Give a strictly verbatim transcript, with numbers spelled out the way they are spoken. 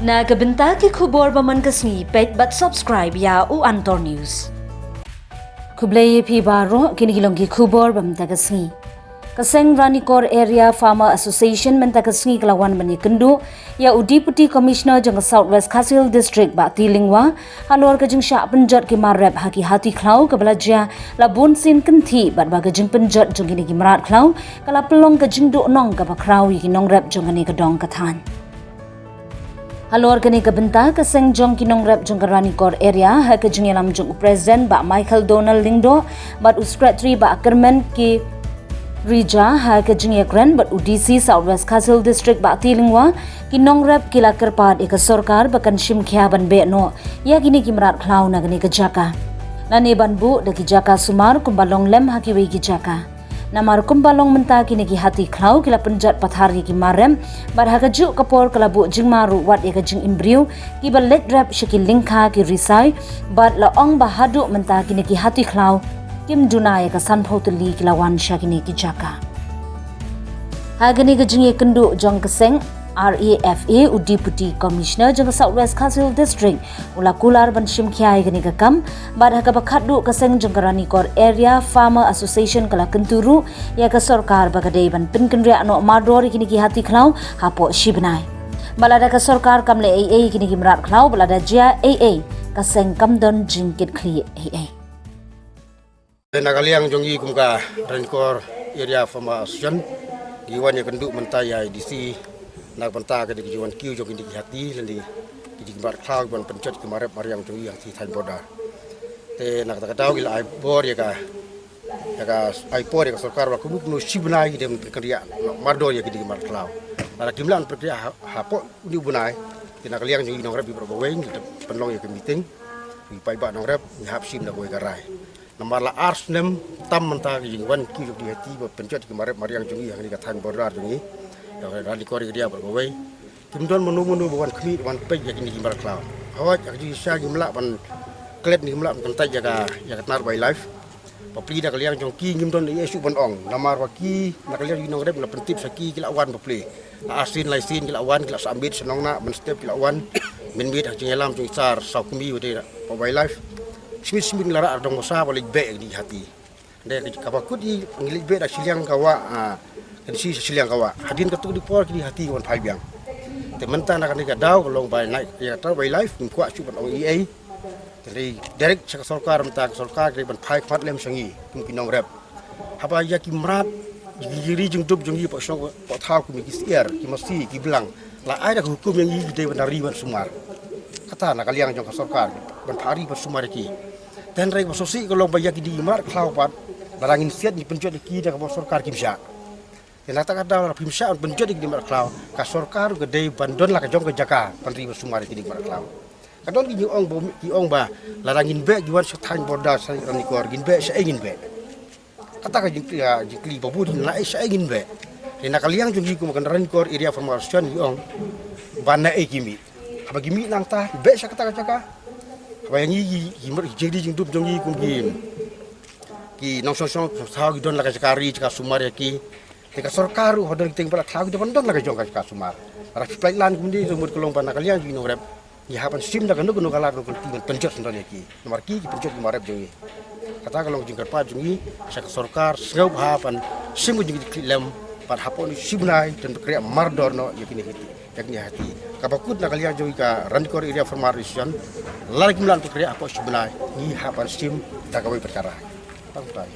Na ka bynta ki khubor ba man ka sngi, peit bad subscribe ïa u Antor News. Khublei ïa phi baroh, kine ki long ki khubor ba mynta ka sngi. Ka seng Ranikor Area Farmer Association mynta ka sngi ka la wan ban ïakynduh ïa u Deputy Commissioner jong ka South West Khasi Hills District Bah T Lyngwa, halor ka jingshah pynjot ki mar rep ha ki hati khlaw kaba la jia la bun sien kynthih bad ba ka jingpynjot jong kine ki mrad khlaw ka la pynlong ka jingduhnong kaba khraw ïa ki nongrep jong kane ka dong ka thaiñ. Halor kane ka bynta, ka seng jong ki nongrep jong ka Ranikor Area, ha ka jingïalam jong u President Bah Michael Donald Lyngdoh bad u Secretary Bah Kyrmen K Rija, ha ka jingïakren bad u D C South West Khasi Hills District Bah T Lyngwa, ki nongrep ki la kyrpad ïa ka sorkar ba kan shim khia ban beh noh ïa kine ki mrad khlaw na kane ka jaka, lane ban buh da ki jaka sumar kumba long lem ha kiwei ki jaka. Namar kumba long mynta, kine ki hati khlaw ki la pynjot pathar ïa ki mar rep, bad ha kajuh ka por ka la buh jingma ruh wat ïa ka jingim briew, kiba leit rep sha ki lyngkha ki risai, bad la ong ba haduh mynta kine ki hati khlaw kim duna ïa ka sanphew tylli ki la wan sha kine ki jaka. Ha kane ka jingïakynduh jong ka seng R A F A, u Deputy Commissioner jong ka South West Khasi Hills District u la kular ban shim khia ïa kane ka kam, bad ha kaba khatduh, ka seng jong ka Ranikor Area Farmer Association ka la kyntu ruh ïa ka sorkar ba ka dei ban pynkynriah noh mardor ïa kine ki hati khlaw hapoh shi bnai. Bad lada ka sorkar kam leh ei ei ïa kine ki mrad khlaw, bad lada jia ei ei, ka seng kam don jingkitkhlieh ei ei. Na ka liang jong ngi kum ka Ranikor Area Farmer Association, ngi wan ïakynduh mynta ïa i D C na ka bynta ka dei ka jingwan kiew jong kine ki hati lane ki jingmrad khlaw ban pynjot ki mar rep mariang jong ngi ha ki thaiñ border. Te na kata ka daw ngi la ai bor ïa ka, ïa ka ai por ïa ka sorkar ba kumno kumno shi bnai ki dei ban pynkynriah mardor ïa kine ki mrad khlaw. Lada kim lah ban pynkynriah ha, hapoh une u bnai, te na ka liang jong ngi nongrep baroh kawei ngi pynlong ïa ka meeting, ngi paidbah nongrep ngi hap shim na kawei ka rai. Namar la ar snem tam mynta ka jingwan kiew jong ki hati ba pynjot ki mar rep mariang jong ngi ha kane ka thaiñ border jong ngi, ïa ka Ranikor Area baroh kawei. Kim don mano mano ba wan khmih wan peit ïa kine ki mrad khlaw. Hooid, ha ka jingshisha ngim lah ban klet, ngim lah ban kyntait ïa ka, ïa ka tnat wildlife. Bapli na ka liang jong ki ngim don ei ei shuh ban ong. Namar ba ki na ka liang jong ngi nongrep la pyntip sha ki, ki la wan bapli. Ar sien lai sien ki la wan, ki la sah miet sha Nongnah, ban step ki la wan. Mynmiet ha ka jingïalam jong i Sar Sawkmie ba dei na wildlife, shimit shimit ngi la rah dong basa ba leit beh ïa kine ki hati. Hynrei kaba kut ngi, ngi leit beh da shiliang ka wah, ah, kan shi sha shiliang ka wah. Hadien katto katne por kine ki hati ki wan phai biang. Te mynta na kane ka daw ka long ba na ïa ka tnat wildlife ngim kwah shuh ban ong ei ei. Te dei direct sha ka sorkar, mynta ka sorkar ka dei ban phai khmat lem sha ngi kum ki nongrep. Haba ïa ki mrad, ïa ki jingri jingdup jong ngi hapoh shong hapoh thaw kum ki syiar, ki masi, ki blang, la ai da ka hukum ïa ngi, ki dei ban ri ban sumar. Kata na ka liang jong ka sorkar ban phah ri ban sumar ïa ki. Te hynrei kaba sngewsih ka long ba ïa kine ki mrad khlaw pat, lada ngin siat ngi pynjot ïa ki da kaba sorkar kim shah. Te na kata ka daw lada phim shah ban pynjot ïa kine ki mrad khlaw, ka sorkar ka dei ban don la ka jong ka jaka ban ri ban sumar ïa kine ki mrad khlaw. Ka don ki ong ba, ki ong ba lada ngin beh ki wan sha thaiñ border sha Ranikor, ngin beh shaei ngin beh. Kata ka jingkylli, ah, jingkylli ba bun, naei shaei ngin beh. Te na ka liang jong ngi kum ka Ranikor Area Farmer Association ngi ong ba naei ki mih. Haba ki mih nangta beh sha kata ka jaka. Haba ïa ngi ki, ki mrad, ki jingri jingdup jong ngi kum ki, ki nongshong shnong sngewthuh ki don la ka jaka ri jaka sumar ïa ki. Te ka sorkar ruh ha don ki teng ba la khlaw ki dei ban don la ka jong ka jaka sumar. Haba phi pynlong kumne, ka mut ka long ba na ka liang jong ngi nongrep ngi hap ban shim da kano kano ka lad kano ka lynti ban pynjot syndon ïa ki. Namar ki, ki pynjot ki mar rep jong ngi. Kata ka long ka jingkyrpad jong ngi sha ka sorkar, sngewbha ban shim ka jingkitkhlieh lem, bad hapoh une u shi bnai to pynkhreh mardor noh ïa kine ki hati, ïa kine ki hati. Kaba kut na ka liang jong ngi ka Ranikor Area Farmer Association, lada kim lah ban pynkhreh hapoh shi bnai, ngi hap ban shim da kawei pat ka rai. Tang tai.